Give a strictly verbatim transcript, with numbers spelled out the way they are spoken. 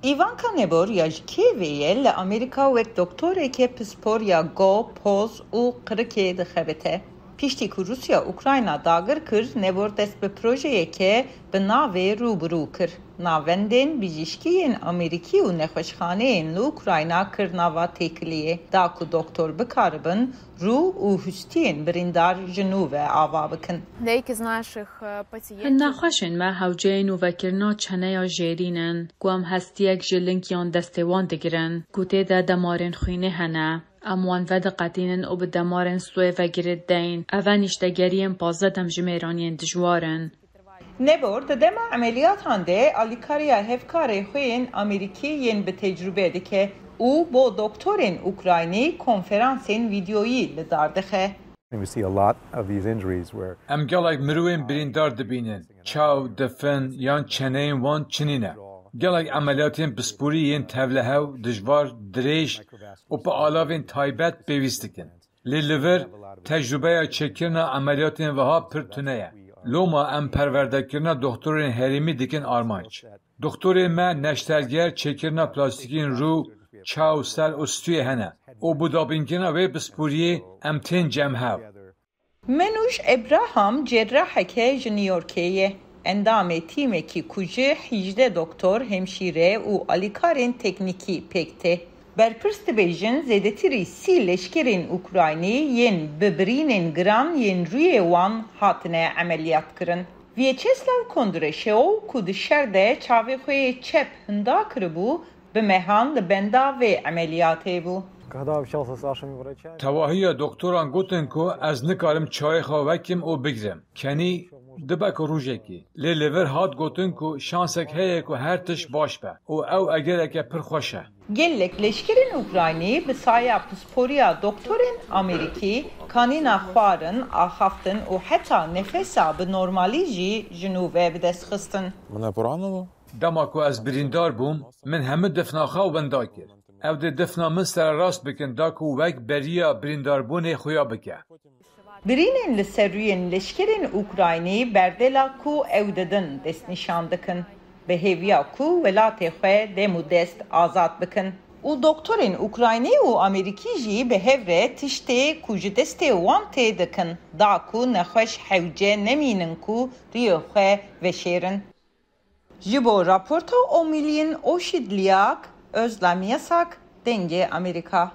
Îvanka Nebor ya ji Kîevê ye, li Amerîka wek doktoreke pispor ya go, poz û qirikê dixebite. Piştî ku Rûsya Ukrayna dagir kir, Nebor dest bi projeyeke bi navê Rû bi Rû kir. Navendên bijîşkî yên Amerîkî û nexweşxaneyên li Ukrayna kir nava têkiliyê, da ku doktor bikaribin rû û hustiyên birîndar ji nû ve ava bikin. Деякі з наших е, Hin пацієнтів nexweşên me hewceyên nûvekirina çeneya jêrîn in, ku em hestiyek ji ling yan destê wan digirin, ku tê de demarên xwînê hene. Em wan vediqetînin û bi demarên swê ve girêdayîn. Ev e nîştegeriyên pazdeh demjimêran yên dijwar in. Nebor di dema emeliyatan de alîkariya hevkarê xwe yên Amerîkî yên bi tecrûbe dike û bo doktorên Ukraynî konferansên vîdyoyî li dar dixe. And we see a lot of these injuries where Em gelek mirovên birîndar dibînin. Çaw, difin yan çeneyên wan çinî ne. Gelek emeliyatên pisporî yên tevlihev, dijwar, dirêj û bi alavên taybet pêwîst dikin. Lê li vir tecrûbeya çêkirina emeliyatên wiha pir tune ye. Loma em perwerdekirina doktorên herêmî dikin armanc. Doktorên me neşterger çêkirina plastîkên rû, çaw, ser û stûyê hene û bo dabînkirina wê pisporiyê em tên cem hev. Menûş Ebraham cerraheke ji New Yorkê ye. Endamê tîmekî ku ji hejdeh doktor, hemşîre û alîkarên teknîkî pêk tê. Berpirs dibêjin zêdetirî sî leşkerên Ukraynî yên bi birînên giran yên rûyê wan hatine emeliyat kirin. Vyacheslav Kondrashev ku di şer de çavê xwe yê çep hinda kiribû, bi mehan li benda vê emeliyatê bû. Когда общался с нашими врачами, Tevahiya doktoran gotin ku ez nikarim çayê xwe vekim û bigrim. Kenî dibe ku rojekî. Lê li vir hat gotin ku şansek heye ku her tişt baş be û ew egereke pir xweş e. Gelek leşkerên Ukraynî bi saya pisporiya doktorên Amerîkî kanîna xwarin, axaftin û heta nefesa bi normalî jî ji nû ve bi dest xistin. Мене поранило. Dema ku ez birîndar bûm, min hemû difna xwe winda kir. Ew dê difna min sererast bikin da ku wek beriya birîndarbûnê xuya bike. Birînên li ser rûyên leşkerên Ukraynî berdêla ku ew didin destnîşan dikin, bi hêviya ku welatê xwe dem û dest azad bikin. Û doktorên Ukraynî û Amerîkî jî bi hev re tiştê ku ji destê wan tê dikin, da ku nexweş hewce nemînin ku rûyê xwe veşêrin. Ji bo raporta Omilyin Oşidliak, Özlem Yasak, Dengê Amerîka.